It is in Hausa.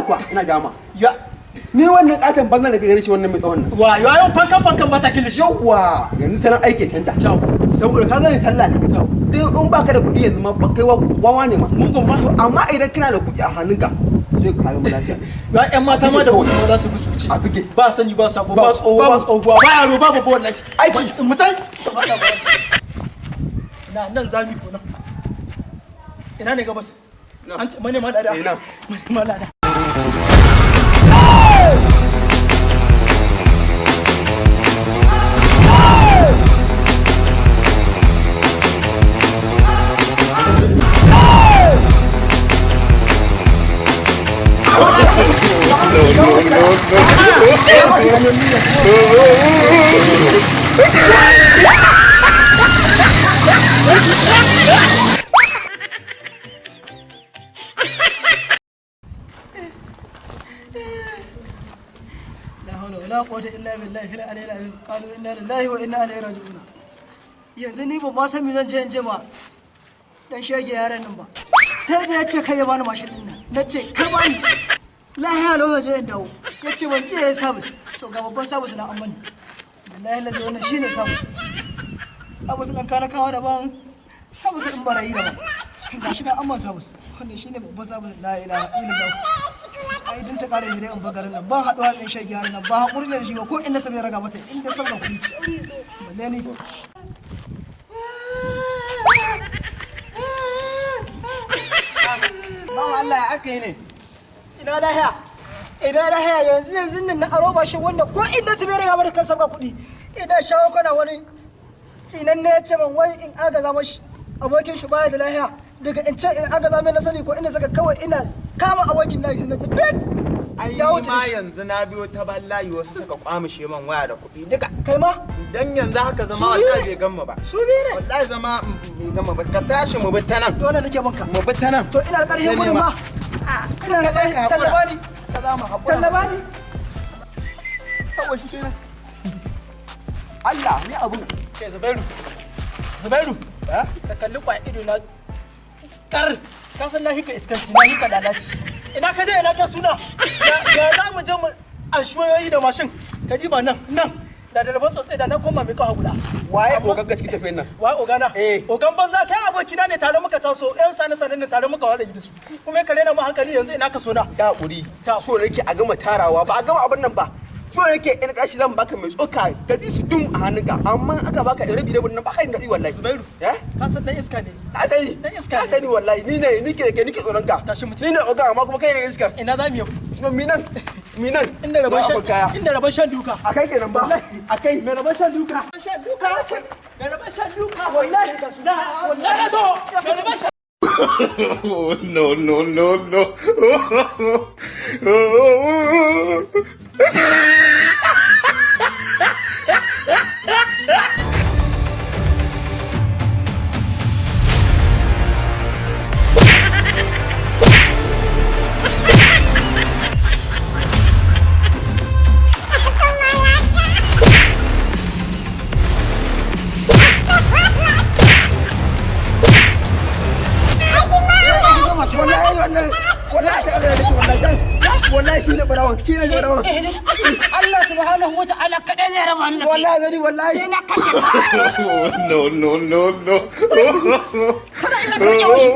Kuwa ina gama. Ya. Ni wannan katon banzan da ka gani shi, wannan mai tsawon nan. Wa yo fankan fankan ba ta kilishi. Yawwa, yanzu salon aiki ya canja. Ciao. Saboda ka gani sallah ne. Ciao. Duk in baka da kuɗi yanzu ma ba kai wawa ne ma. Mugun ba. To amma idan kana da kuɗi a hannunka, sai ka zama lafiya. Ya ƴan mata ma da kuɗi ma za su bi su wuce. A buge. Ba sani ba sabo, ba tsoho ba tsohuwa, ba yaro ba babba, wallahi. Aiki. Mutai. Na nan zami ko nan. Ina ne gabas? An ce manema lada. Ina. Manema lada. La hawla wala quwwata illa billahi al-aliyyil azim. Qalu inna lillahi wa inna ilaihi raji'un. Yanzu ni ban ma san me zan ce in ce ma dan shege yaran nan ba. Sai da ya ce kai ya bani mashin din nan. Na ce kai bani. Lahiya lau zan je in dawo. Ya ce ban ce ya yi sabis. To ga babban sabis na an mani. Wallahi lalle wannan shine sabis. Sabis ɗin kanakawa daban, sabis ɗin barayi daban. Ga shi na amman sabis. Wannan shine babban sabis, la ilaha illallah. Ai din ta kare hire in bagarin nan ban haɗuwa ɗin shege yaran nan ba haƙuri da shi ba, ko inda sabai raga mata inda sauran kuɗi ce. Balle ni. Bawan Allah, ya aka yi ne? Ina lahiya, ina lahiya? Yanzu yanzu nan na aro bashin wanda ko inda su bai raga mata kan sabga kuɗi. Ina shawo kana wani tsinan ne ya ce man wai in agaza mashi, abokin shi baya da lahiya. Daga in ce in agaza mai na sani ko inda saka kawai ina kama abokin na shi na ce bet Ai ya wuce ma da shi. Yanzu na biyo ta ballayi, wasu suka kwamushe man waya da kuɗi duka. Kai ma? Dan yanzu haka zama Su biyu wallahi ne? bai gamma ba. Su biyu ne? Wallahi zama bai gamma ba. Ka tashi mu bi ta nan. Dole nake banka. Mu bi ta nan. To ina da ƙarfin Sai gudun nema. ma ina da ƙarfin Ka haƙura. tallaba ni. Ka za mu haƙura. Tallaba ni. Kawai shi kenan. Allah ni abun. Kai Zubairu, Zubairu. Eh? Ka kalli kwa ido na kar ka san na hika iskanci, na hika lalaci. Ina ka je? Ina ka suna? Ya za mu je mu anshuwayoyi da mashin? Ka ji ba nan nan da rabon tsotsai da na koma mai kawo guda. Waye ogan ga cikin tafiyan nan? Wai ogana? Eh. Ogan banza, kai abokina ne, tare muka taso, yan sane sane ne, tare muka ware da su, kuma ka rena mu hankali. Yanzu ina ka sona? Ta hakuri. Ta. So nake a gama tarawa, ba a gama abin nan ba. So nake in kashi zan baka mai tsoka ka ji su dum a hannunka, amma aka baka rabi rabin nan ba ka yin daɗi wallahi. Zubairu. Eh? Ka san dan iska ne. Na sani. Dan iska Na ne. sani wallahi, ni ne nike ke nike tsoron ka. Tashi mu Ni ne oga, amma kuma kai ne iska. Ina za mu yau? No, mi nan. Mi nan. Inda rabon Ba shan akwai kaya. Inda rabon shan duka. A kai kenan ba. A kai. Mai rabon shan duka, shan duka, mai rabon shan duka, wallahi ga su wallahi na to mai rabon shan No, no, no, no. Wallahi wannan wallahi ta da shi wallahi can. Wallahi shi ne barawon, shi ne barawon. Allah subhanahu wa ta'ala kaɗai zai raba ni da kai. Wallahi zani wallahi. Sai na kashe ka. No, no, no, no. Kana ina ka rike mashi.